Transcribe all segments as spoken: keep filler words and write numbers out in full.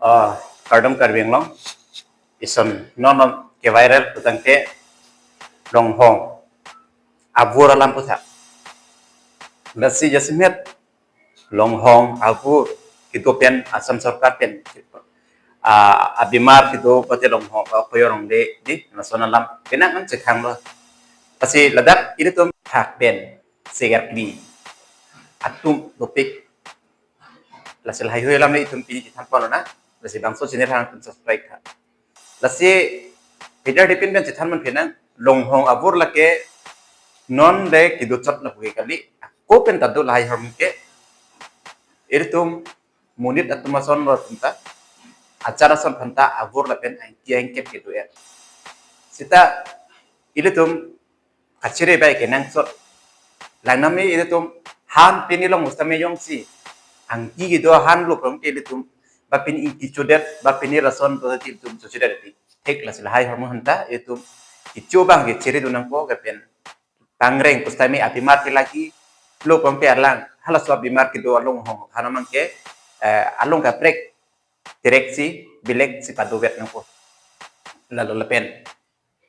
Ah, kardom Karbi Anglong. Ison non non ke viral putangte Longhong avur alam puthak. Lasi jasemet Longhong avur kedo pen Assam sorkar pen, ah, abimar kedo pute Longhong, ah, koyorong de di lason alam penang an chekhang lo. Lasi ladak ilitum thak pen segar kli atum dopik. Lasi lahai hui alam le itum pini chethan pon nang. Lasi bangso channel hang tum subscribe tha. Lasi video dipin pen chethan man penang, Longhong avur lake non le kedo chot lapu ke kali. Ako pen ta do lahai ahormu ke. Ilitum monit atum ason lo atum ta, achar ason aphanta avur lapen angki angkep kedo er. Seta ilitum kachere bai kenangsot. Langnam me ilitum han pini long sitame jongsi angki kedo han lo prong ke ilitum ba pini ingki chodet, ba pini lason to ilitum chochodet pi. Thik lasi lahai ahormu aphanta ilitum kecho abang kechere do nangpo, lapen pangreng pusitame abimar ke lagi lo prong ke alang halaso abimar kedo along hong han amang ke, eh, along kaprek direct si bilek si padovet nangpo. Lalo lapen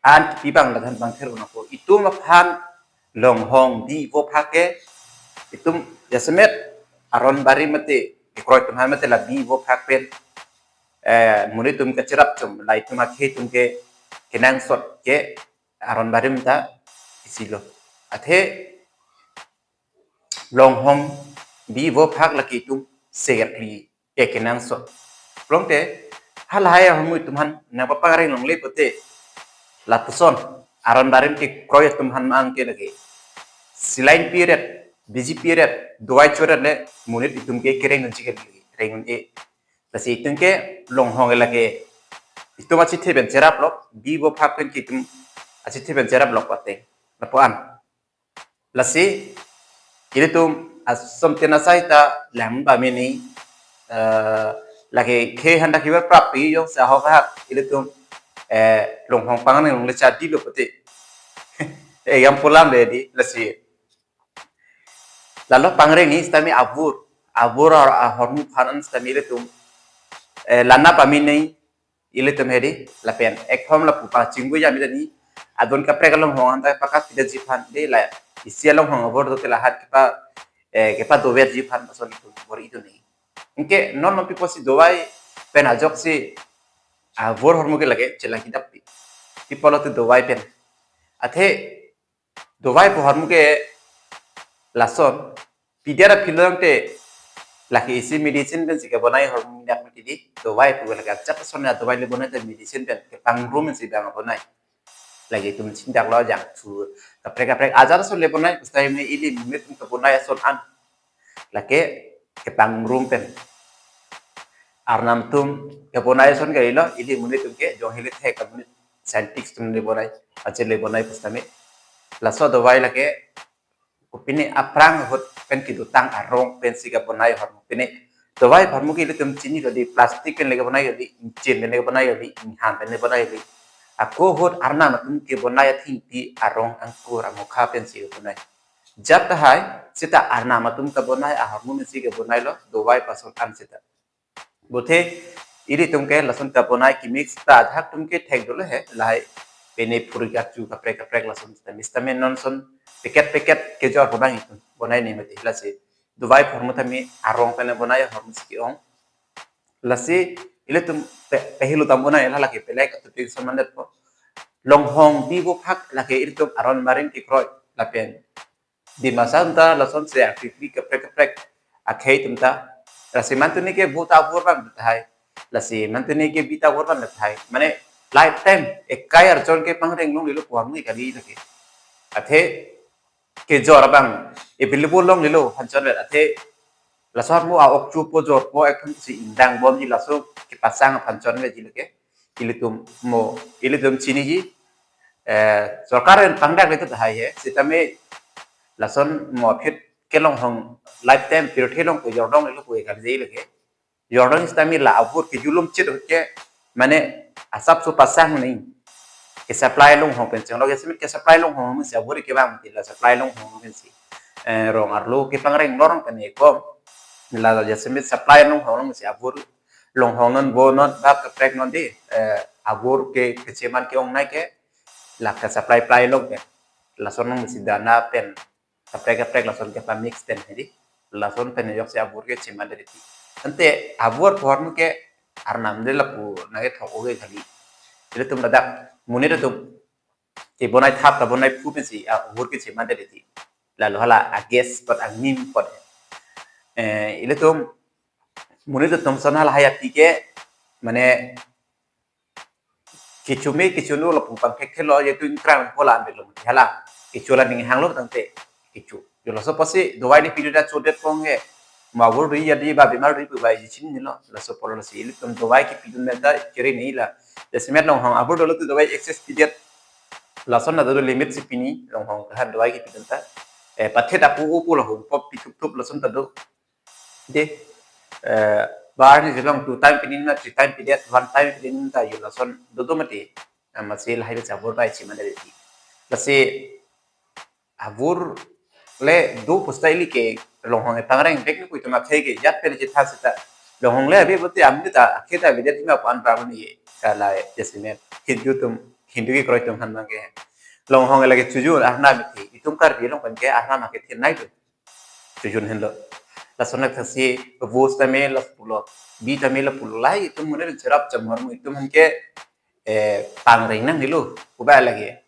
an kipibang lahan bang ther nangpo. Itum aphan Longhong bi vo phak ke, itum jasemet aron barim mate kekroi atum aphan mate la bi vo phak pen, eh, monit atum kacherap atum, la itum akhei atum ke kenangsot ke aron barim ta isi lo. Athe Longhong bi vo phak lake itum segar kli ke kenangsot. Prong te halahai ahormu itum aphan nangpapangreng longle pute lapuson aron barim kekroi atum aphan mang ke lake saline piret, B G piret, dawai choret le monit itum ke kereng unji ke lake, reng un-e. Lasi itum ke Longhong lake itum achethe pen cherap lok, bi vo phak pen ke itum achethe pen cherap lok pate. Lapu an. Lasi ilitum asom tena sai ta lang ba mini, eh, lake khei handa kibar prap pi jongsi ahok ahak ilitum, eh, Longhong pangan nung le chadi lo pute. Eh, yang pulang de di lasi. Lalo pangreng ni sitame avur, avur ar ahormu aphan sitame ilitum, eh, lana pamini ilitum hedi, lapen ekhom lapu pachingbu jam ida ni adon kaprek along hong anta pakat pida ji aphan de la isi along hong avur dote lahat kepa, eh, kepadover ji aphan pason itum bor itum ni. Anke non non pipo si dawai pen ajoksi avur ahormu ke lake chelang kedap pi. Pipo lo te dawai pen. Athe dawai pu ahormu ke lason pidera pilong te lake isi medicine pen si kebonai ahormu dak mati di, dawai pu lake ajat ason ya dawai le bonai te medicine pen kepangrum si bang bonai. Lake itum chindak lo jangthu kaprek kaprek ajat ason le bonai, pustai me ili monit atum kebonai ason an lake kepangrum pen. Arnam atum kebonai ason ke ilo, ili monit atum ke jong hili thek ke monit scientist atum le bonai, achet le bonai pusitame. Laso dawai lake kopine aphrang ahut pen kedotang arong pen si kebonai ahormu pine. Dawai ahormu ke ilitum chini lo di plastic pen le kebonai lo di, ingchin pen le kebonai lo di, inghan pen le bonai lo di. Ako ahut arnam atum kebonai athengpi arong angkur amokha pen si kebonai. Jat tahai, seta arnam atum kebonai ahormu pen si kebonai lo, dawai pason an seta. Bothe ilitum ke lason kebonai kemix ta ajahak atum ke thek dolo he, lahai pene phuri kachu kaprek kaprek lason sitame, sitame non son packet packet kejor abang itum bonai ni mati lasi. Dawai ahormu tame arong pen bonai ahormu si ke-ong. Lasi ilitum pe-, pehelu tam bonai la lake pelek atupik son mandet po. Longhong bi vo phak lake ilitum aron barim kekroi lapen Dimasa anta lason se akri kaprek kaprek akhei atum ta. Lasi mantuni ke bi ta avur abang tahai. Lasi mantuni ke bi ta avur abang tahai. Mane lifetime ekai arjon ke pangreng longlelo pu ahormu kali lake. Athe kejor abang available longlelo aphan chonvet. Athe laso ahormu a-ok chupo jorpo ekhon si ingdang bomji laso kepasang aphan chonvetji lake. Ilitum mo, ilitum chiniji, eh, sorkar pen pangdak le tu tahai he, sitame lason mo aphi ke Longhong lifetime pirthe long ko jordong le lo ko ekar jai lake. Jordong sitame la avur kejulum chit ke, mane asap su pasang ni. Ke supply Longhong pen cheng lo, jasemet ke supply Longhong pen si avur kevang ti la supply Longhong pen si. Eh, rong arlo kepangreng lorong pen ekom. La jasemet supply Longhong pen si avur Longhong non, vo non, ba kaprek non di, eh, avur ke kecheman ke-ongnei ke, la ke supply ply long ke. Lason nang si dana pen, kaprek kaprek lason ke pa mix pen hedi. Lason pen yok si avur kecheman deri ti. Ante avur pormu ke Arnam de lapu nangkethok oge kali. Ilitum ladak monit atum kebonai thap ta bonai phu pensi, ah, avur kecheman deri ti. Lalo hala a-gas pot angnim pot. Eh, ilitum monit atum son hala hai api ke, mane, kechu me kechu nu lapu pangthekthelo, yetu ingkrang pola ambil lo hala. Kechu la ning hanglo tangte kechu. Yo laso apotsi dawai ni pidu da chodet pong he. Ma avur dui ya di ba bimar dui pu ba iji chinilo. Laso apotlo si ilitum dawai kepidun meta chere ni la. Jasemet longhong avur dolo tu dawai excess pidet. Lason na do limit si pini longhong kahan dawai kepidun ta. Eh, pathet apu upu lo hum pop pithupthup lason ta do. De, eh, bar ni jebang two time pini na three time pidet, one time pini ta yo lason dodo mati. Amatsi lahai bacha avur bai cheman deri ti. Lasi avur le do pusta ili ke longhong e pangreng bek ni kui tuma khei ke jat pen chetha seta. Longhong le abi bote amni ta akheta bidet ma pan pa ni kala jasemet Hindu tum, Hindu kekroi atum han mang ke. Longhong lake chujun Arnam itum Karbi along pen ke Arnam akethenei tu. Chujun henlo. Lason athasi vo tame lapulo, bi tame lapulo, lahai itum mune cherap cham ahormu itum han ke, eh, pangreng nang helo, kuba lagi.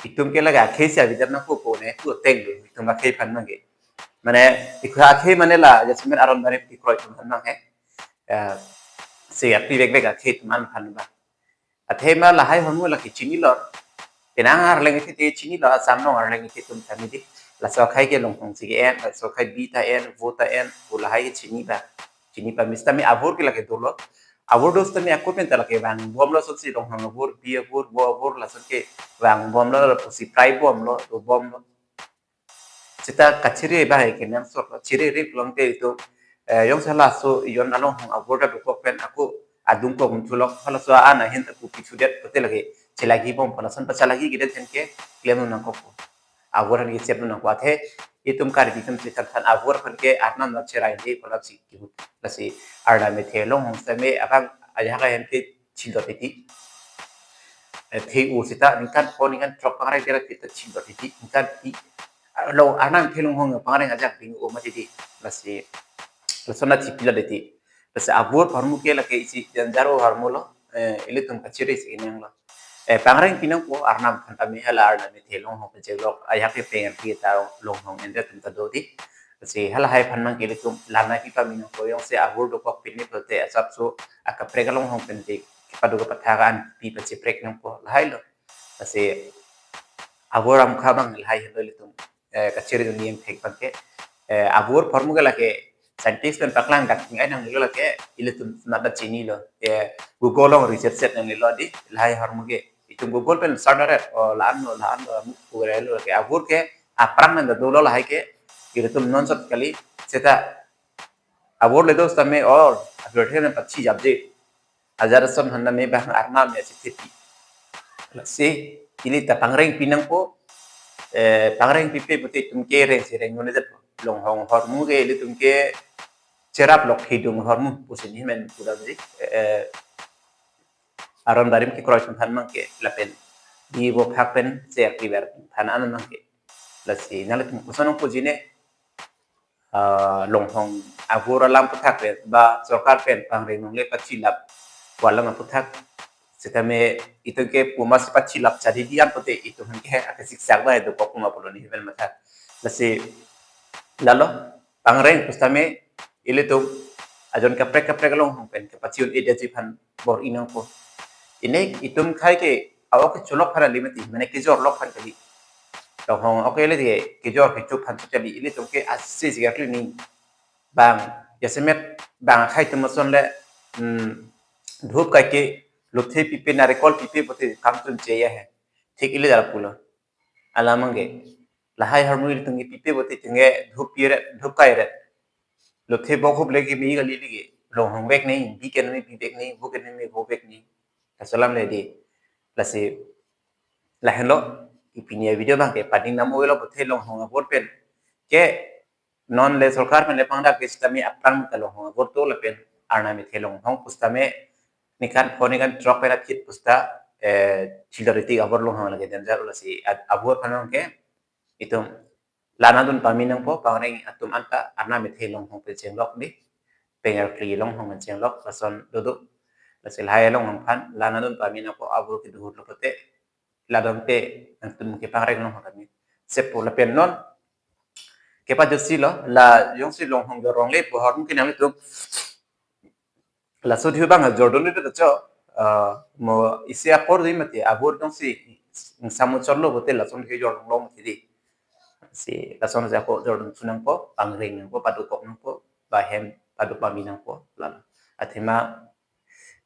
Itum ke lagi akhei si abidet nangpo pu ne tu ateng lo, itum akhei aphan mang ke. Mane, iku akhei mane la, jasemet Aron Barim kekroi atum aphan mang he. Eh, si api bek bek akhei atum aphan mang. Athema lahai ahormu lake chinilo. Penang arleng isi te chinilo, Assam along arleng isi atum tame di. Laso akhei ke longhong si ke-en, laso akhei bi ta en, vo ta en, vo lahai ke chini ba. Chini ba mista me avur ke lake dolo. Avur do seta me ako pen ta lake vangbomlo, sotsi longhong avur, bi avur, vo avur, lason ke vangbomlo, lapusi prai bomlo, dobomlo. Seta kachere bahai kenangsot lo, chere ri pulote itum, eh, jongsi laso ejon alonghong avur ta dokok pen ako adung kok munthu lok, halaso an ahin ta kopi thudet pute lake chelagi bom, halason pachelagi kedet hen ke klemdun nangkok. Avur aphan kechepdun nangkok athe itum Karbi atum chethan than avur aphan ke Arnam nang cherai de pu lasi kihut. Lasi Arnam ethe longhong tame abang ajahak ahin ke chidot titi. Eh, the u seta ningkan pho ningkan throk pangreng dera kita chidot titi. Ningkan ti lo Arnam the longhong pangreng ajak ding o mati di. Lasi lason na thipila titi. Lasi avur ahormu ke lake isi janjaro ahormu lo. Eh, ilitum kachere si inang lo. Eh, pangreng pinangpo Arnam aphan tame hala Arnam ethe longhong pajok ajahak ke pengen pi ta longhong ende atum ta do di. Si halahai aphan mang ke ilitum lana kipa minang koyong si avur dokok pini pute asap so akaprek alonghong pen te kepado kepathak an pi pacheprek nangpo lahai lo. Si avur amkha bang lahai helo ilitum, eh, kachere ni yang thek bang ke, eh, avur ahormu ke lake scientist pen paklang dak ting ai nanglelo lake ilitum nat da chinilo. Eh, Google along research set nanglelo di lahai ahormu ke. Itum Google pen search ret, o la-an lo, la-an lo, amu pura lo ke avur ke aphrang nang dolo lahai ke, ilitum non sot kali, seta avur le do seta me or, avur the na pachi jabje. Ajar son hana me bang Arnam ya si thiti. Lasi, ili ta pangreng pinangpo, eh, pangreng pipe pute itum ke reng si reng nune jat longhong ahormu ke ilitum ke cherap lok hidung ahormu pusi ni men pura ji, eh, Aron Barim kekroi atum aphan mang ke lapen. Di vo phak pen, ser kiber aphan an mang ke. Lasi, nanglitum koson nangpo jine, ah, longhong avur alam aputhak pen, ba sorkar pen pangreng nongle pachilap, pu alam aputhak. Seta me itum ke puma si pachilap chadi di an pute itum ke ake siksak ba itum kok puma pulo ni pen matha. Lasi, lalo, pangreng pusitame ilitum ajon kaprek kaprek alonghong pen kepachi un-e detji aphan bor-i nangpo. Ini itum akhei ke awok kecholok aphan kali mati, mane kejorlok aphan kali. Longhong oke le ke kejor kecho aphan kali, ilitum ke asi si kali ni. Bang, jasemet bang akhei atum ason le, hmm, dhup kai ke lothe pipe, narikol pipe pute kam chunche ya he. Thik ili dal pulo. Alam mang ke. Lahai ahormu ilitum ke pipe pute itum ke dhup pi ret, dhup kai ret. Lothe bok hup legi mi kali legi. Longhong bek ni, bi ke ni bi bek ni, vo ke ni vo bek ni. Kasalam le di. Lasi lahenlo, ipini a-video bang ke pading nam oilo pute longhong avur pen. Ke non le sorkar pen le pangdak ke sitame aphrang ta longhong avur to lapen. Arnam ethe longhong pusitame nikan pho nikan throk pen aphi pusita, eh, chiloriti abor longhong lake danger lasi at abor phanong ke itum la-an adun pami nangpo, pangreng atum anta Arnam ethe longhong pen chenglok di, pengerkli longhong pen chenglok, lason dodok, lasi lahai along nangphan la-an adun pami nangpo, abor kedohor lo pote, ladak te nangtum kepangreng longhong kami. Sepo lapen non kepajutsi lo, la jongsi longhong jorong le pohor mungkin nangtum laso dihu bang jordon itu cho, eh, mo isi apor di mati, abor jongsi samu chorlo pote lason dihu jorong lo mati di. Si lason si ako jordon su nangpo, pangreng nangpo, padokok nangpo, bahem padok pami nangpo, lalo. Athema,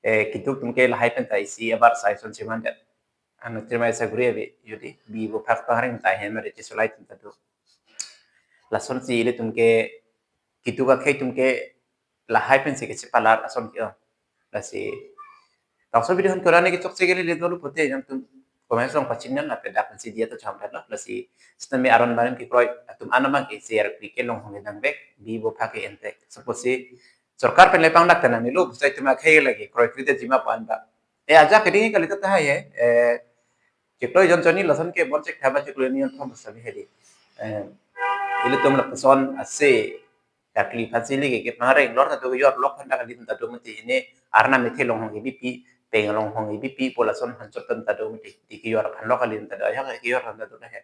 eh, keduk atum ke lahai pen ta isi abar sai son chiman det. Ano terima isa guri abi, yudi, bi bo phak pangreng ta hem re chisolai tum ta do. Lasonsi ilitum ke, keduk akhei atum ke lahai pensi kechepalar ason ke, oh. Lasi, tangso video han kurani kechokche kele le dolo pote nangtum comment along pachinang lapen dak pensi dia to cham lo. Lasi, sitame aron barim kekroi atum anamang ke C R P ke longhong nang bek, bi bo phak ke entek. Suppose si sorkar pen le pangdak tanang ni lo, busai atum akhei lagi kroikre te jima pan ba. Eh, ajak keding kali ta hai, eh, chiklo jon choni lason ke bon chek thaba chiklo ni thom sa bi hedi. Eh, ilitum lapuson ase kakli phansi lagi kepangreng lor ta do yor lok phan ta kali ta do mati ini Arnam ethe longhong kebipi, peng longhong kebipi, po lason phan chot ta do mati, di keyor phan lok kali ta do, ajak keyor phan ta do he.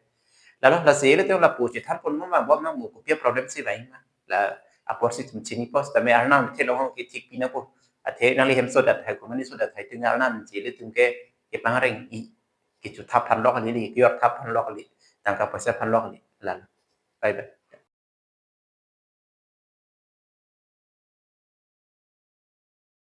Lalo lasi ilitum lapu chethar pon mo ma bom nang mo kopi problem si bai ma. La apor si itum chinipo, sitame Arnam ethe longhong ke thik pi nangpo. Athe nangli hem sodat hai, komani sodat hai, itum Arnam si ilitum ke kepangreng i, kecho thap phan lok kali, keyor thap phan lok kali, tangka poisa phan lok kali. Lalo. Bye bye.